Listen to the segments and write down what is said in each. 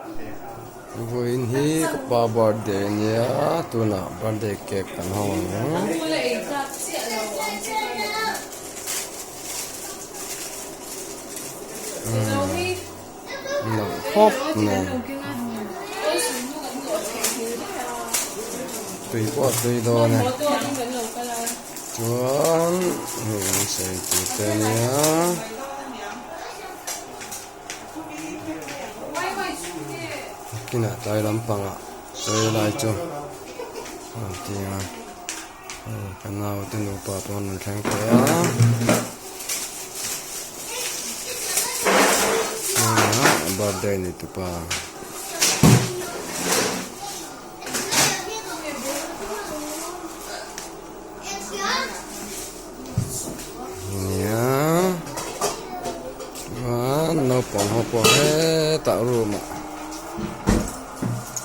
Vawiin hi ka pa birthday a nia tunah birthday cake kan hawng ang. Nalh khawp mai tui pawh a tui dawn e chuan hei an sawi tur te a nia. Kinah tlai lampangah chawi lai chu a rawn ti a hei ka naute nupa pawh an rawn thleng tawh a tunah birthday ni tupa. Nia chuan naupang ho pawh hetah room ah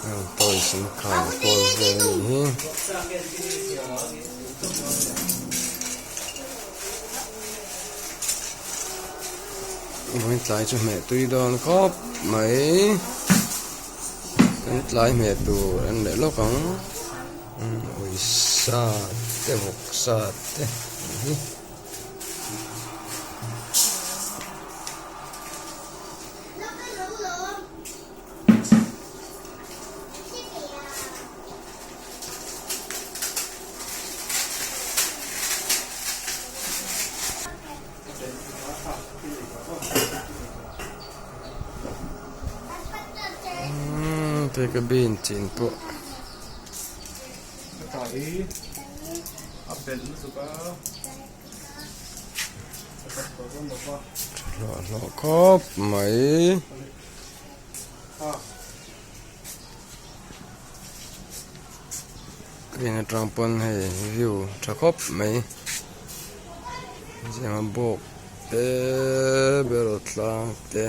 heng toys an khai kual vel a nih hi. Vawiin tlai chu hmeh tui dawn khawp mai an tlai hmeh tur an leh lawk ang. Uisa te vawksa te hi. Take a bean chin pawh. Hlawh hlawh khawp mai. Crane atang pawn hei view tha khawp mai. Zema bawk te beraw tlang te.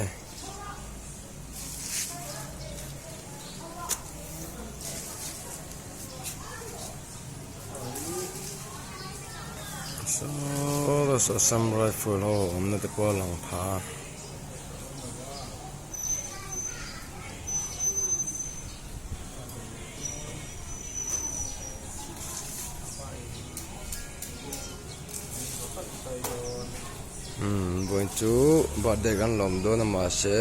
Saw Assam rifle ho awmna te pawh a lang pha a. Umm vawiin chu birthday kan lawm dawn a mahse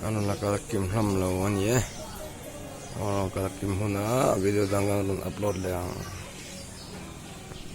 an rawn la kal kim hlawm lo a ni e. An rawn kal kim hunah video dang kan rawn upload leh ang.